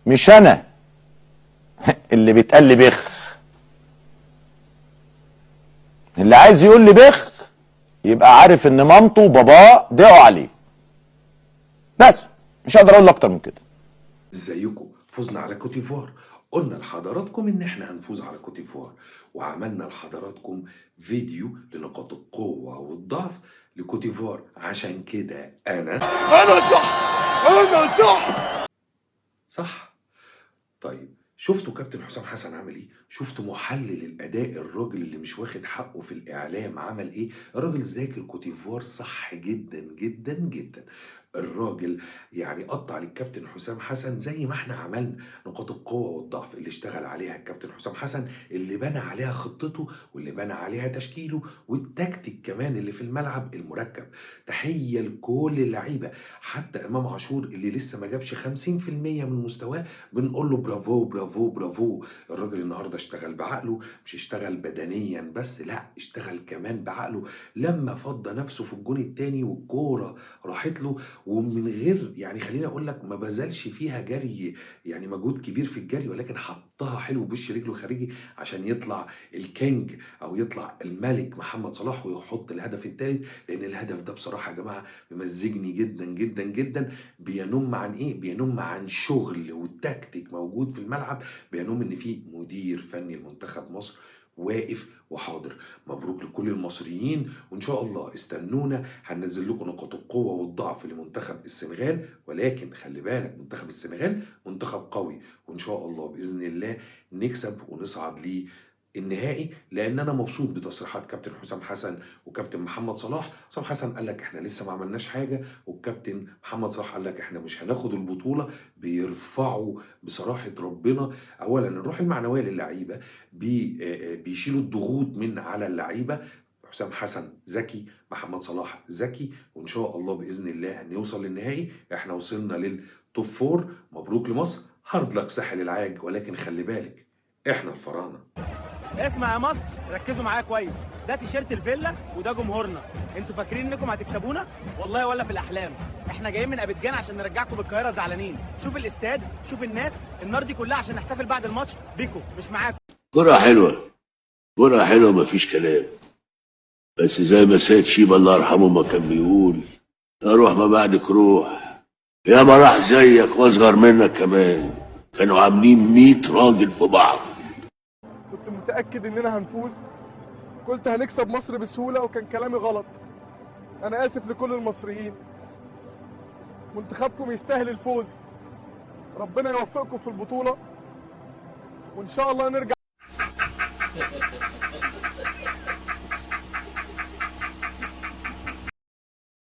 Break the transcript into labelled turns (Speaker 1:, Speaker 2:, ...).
Speaker 1: مش انا اللي بيتقال لي بخ. اللي عايز يقول لي بخ يبقى عارف ان مامته وباباه دعوا عليه. بس مش هقدر اقول اكتر من كده.
Speaker 2: ازيكم؟ فزنا على كوتيفوار، قلنا لحضراتكم ان احنا هنفوز على كوتيفوار، وعملنا لحضراتكم فيديو لنقاط القوة والضعف لكوتيفوار. عشان كده انا
Speaker 3: صح، انا صح
Speaker 2: صح. طيب شفتوا كابتن حسام حسن عمل ايه؟ شفتوا محلل الاداء الراجل اللي مش واخد حقه في الاعلام عمل ايه؟ الراجل ذاكر كوتيفوار صح جدا جدا جدا. الراجل يعني قطع للكابتن حسام حسن زي ما احنا عملنا نقاط القوة والضعف اللي اشتغل عليها الكابتن حسام حسن، اللي بنى عليها خطته واللي بنى عليها تشكيله والتكتيك كمان اللي في الملعب المركب. تحية لكل اللعيبة، حتى امام عاشور اللي لسه ما جابش 50% من مستواه بنقول له برافو برافو برافو. الراجل النهارده اشتغل بعقله، مش اشتغل بدنيا بس، لا اشتغل كمان بعقله لما فضى نفسه في الجون الثاني والكوره راحت له، ومن غير يعني خليني اقول لك ما بذلش فيها جري، يعني مجهود كبير في الجري، ولكن حطها حلو بوش رجله الخارجي عشان يطلع الكينج او يطلع الملك محمد صلاح ويحط الهدف الثالث. لان الهدف ده بصراحة يا جماعة بيمزجني جدا جدا جدا. بينم عن ايه؟ بينم عن شغل والتكتيك موجود في الملعب، بينم ان في مدير فني لمنتخب مصر واقف وحاضر. مبروك لكل المصريين، وان شاء الله استنونا هننزل لكم نقاط القوة والضعف لمنتخب السنغال. ولكن خلي بالك منتخب السنغال منتخب قوي، وان شاء الله باذن الله نكسب ونصعد للنهائي. لان انا مبسوط بتصريحات كابتن حسام حسن وكابتن محمد صلاح. حسام حسن قال لك احنا لسه ما عملناش حاجة، والكابتن محمد صلاح قال لك احنا مش هناخد البطولة. بيرفعوا بصراحة ربنا اولا الروح المعنوية للعيبة، بيشيلوا الضغوط من على اللعيبة. حسام حسن ذكي، محمد صلاح ذكي، وان شاء الله باذن الله نوصل للنهائي. احنا وصلنا لل top four، مبروك لمصر. hard luck ساحل العاج، ولكن خلي بالك احنا الفراعنة.
Speaker 4: اسمع يا مصر، ركزوا معايا كويس. ده تيشيرت الفيلا وده جمهورنا. انتوا فاكرين انكم هتكسبونا؟ والله ولا في الاحلام. احنا جايين من ابيجان عشان نرجعكم بالقاهرة زعلانين. شوف الاستاد، شوف الناس، النار دي كلها عشان نحتفل بعد الماتش بيكم مش معاكم.
Speaker 5: كرة حلوة، كرة حلوة مفيش كلام، بس زي ما سيد شيبة الله يرحمه ما كان بيقول، يا روح ما بعدك روح، يا ما راح زيك واصغر منك كمان، كانوا عاملين 100 راجل في بعض.
Speaker 3: كنت متأكد اننا هنفوز، قلت هنكسب مصر بسهولة، وكان كلامي غلط. انا اسف لكل المصريين، منتخبكم يستاهل الفوز. ربنا يوفقكم في البطولة، وان شاء الله نرجع